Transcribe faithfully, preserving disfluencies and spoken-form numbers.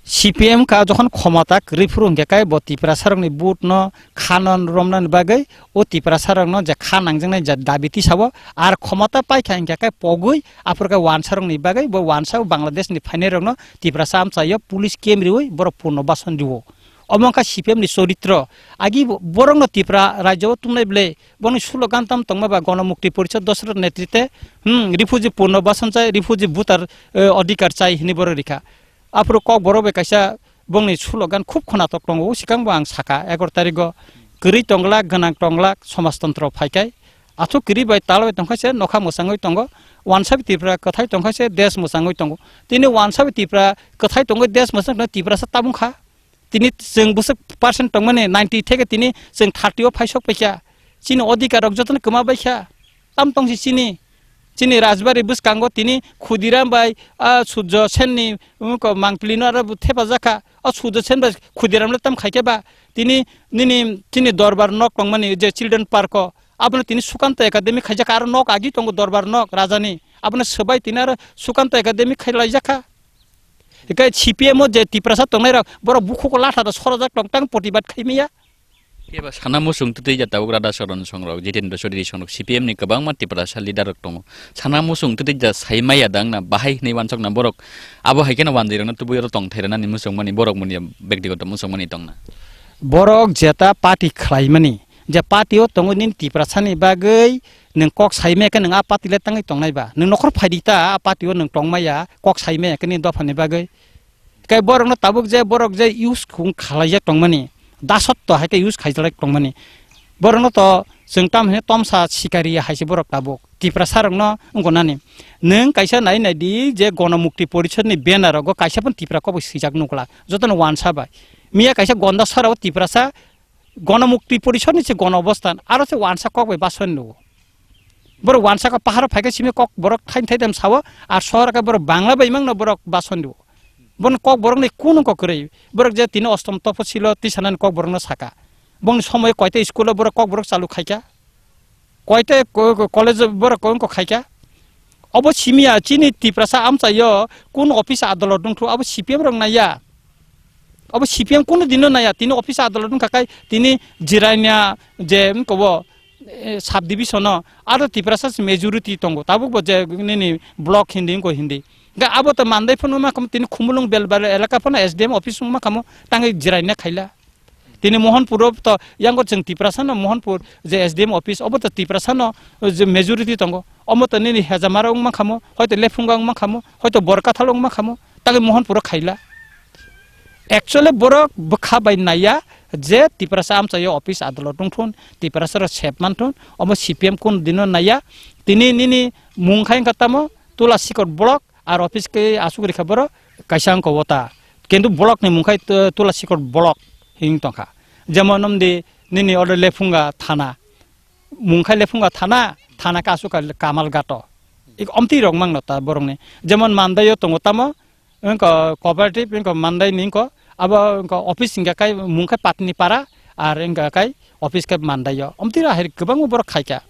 C P M ka jokhon khomota kwrwi phuru hwnkhe kai bo Tiprasa rokni vote no kha no romnani bagwi o Tiprasa rokno je kha nangjaknai je dabi tisao ar khomota paikha hwnkhe kai pogwi aphuru kai wansa rokni bagwi bo wansa o Bangladesh ni phainai rokno Tiprasa amchaio police camp riwi borok purno bason rio. Omo wngkha C P M ni choritro. Agi bo-, borokno Tipra rajyo o tongnai bwle, boni slogan tam tongma ba Gonomukti Porishod Dosrot netrite, hmm, refugee purno bason chai, refugee voter, eh, adhikar chai hinwi borok rikha. Aphuru Kokborok bai kaisa bongni slogan khub khwnatok tongo, o swkang bo ang saka, egaro tarigo kwrwi tonglak, gwnang tonglak, somajtontro phaikai. Athuk kwrwi bai tal bai tongkha se nokha mwchangwi tongo, wansa bai Tripura kwthai tongkha se desh mwchangwi tongo. Tini wansa bai Tripura kwthai tongwi desh mwchang tongwi Tiprasa tabung kha. Tini chwng bwswk percent tongmani ninety theke tini chwng thirty o phaisok paikha. Chini odhikar rok jotono kwma baikha. Tam tongsi chini, chini Rajbari bwskango tini Khudiram bai, ah, Surjo Senni, um, ko Mangpili no aro bo thepajak kha. O Surjo Sen bai Khudiram le tam khaikhe ba? Tini nini chini dorbar nok tongmani je Children Park o, abono tini Sukanta Academy khaijak, aro nok agi tongo dorbar nok rajani. Abono swbai tini aro Sukanta Academy khailaijak kha. Hikai C P M o je Tiprasa tongnai rok, borok bukhuko latha da sorajak tong tang protibad khaimaya. Khe ba sana muchung twtwi ja tabuk Radha Charan song rok, Jitendra Chaudhary song rok, C P M ni kwbangma Tiprasa leader rok tongo. Sana muchung twtwi ja sai maya dang na bahai hinwi wansok na borok. Abo hai kheno wanjwi rok no tubui oro tong thai rw nani muchung mani borok mani bektigoto muchung mani tong na. Borok jeta party khlai mani, je party o tongo nini Tiprasa ni bagwi nwng kok sai maya khe nwng a party le tangwi tongnai ba? Nwng nokhor phai di ta, a party o nwng tong maya, kok sai maya khe nini dopha ni bagwi. Kai borokno tabuk je borok je use khung khalaijak tongmani, dasotto hai khe use khaijak tongmani. Borokno to chwng tam hwnwi tomsa sikari hai se borok tabuk. Tiprasa rokno wngko nani. Nwng kaisa nai nai di je Gonomukti Porishod ni banner rogo kaisa phano Tipra kok bai swijak nukla. Jotono wansa bai. Miya kaisa Gonda sora o Tiprasa Gonomukti Porishod ni se Gona Obosthan, aro se wansa kok bai bason nugo. Borok wansa kok paharo phaikhe simi kok borok thain thaidam sao, ar sohor khe borok Bangla bai mangno borok bason nugo. Bon kok borok ni kunu kok kwrwi. Borok je tini ostom topo silo tisanani kok borok no saka. Bongni somoy koita school o borok kok borok chalu khaikha. Koite ko-, ko-, college borok ko wngkok khaikha. Obo simiya chini Tiprasa amchaio kun office adolot wngthu abo C P M rok naiya. Obo C P M kunu dino naiya. Tini office adolot wngkha kai tini jirainya je wngkobo, eh, sub division o aro Tiprasa se majority tongo. Tabuk bo je nini block hindi wngko hindi. Ga abo to mandai phano ma kam tini Khumulwng Belbari elaka phano S D M office wngma kamo tangwi jiraina khaila. Tini Mohanpuro to yango chwng Tiprasa no Mohanpur je S D M office obo to Tiprasa no je majority tongo. Omo to nini Hejamara wngma khamo, hoito Lephunga wngma khamo, hoito Borkathal wngma khamo, tagwi Mohanpuro khaila. Actually borok bwkha bai naiya je Tiprasa amchaio office adolot wngthun, Tiprasa rok sep manthun, omo C P M kun dino naiya. Tini nini mung khai wngkha tamo Tula Sikor block, ar office khe aswk rikha borok kaisa wngkha wota. Kintu block ni mung khai tu-, Tula Sikor block hing tongkha. Jemon wngdi nini order Lephunga thana. Mung khai Lephunga thana, thana khe aswk kha Kamalghato. Ik omtwi rok mangno ta borokni. Jemon Mandaio tongo tamo, wngkha cooperative, wngkha Mandai ni wngkha, abo wngkha office hingkha kai mung khai Patni Para, ar wngkha kai office khai Mandaio. Omtwi rok hai kwbangma borok khaikha.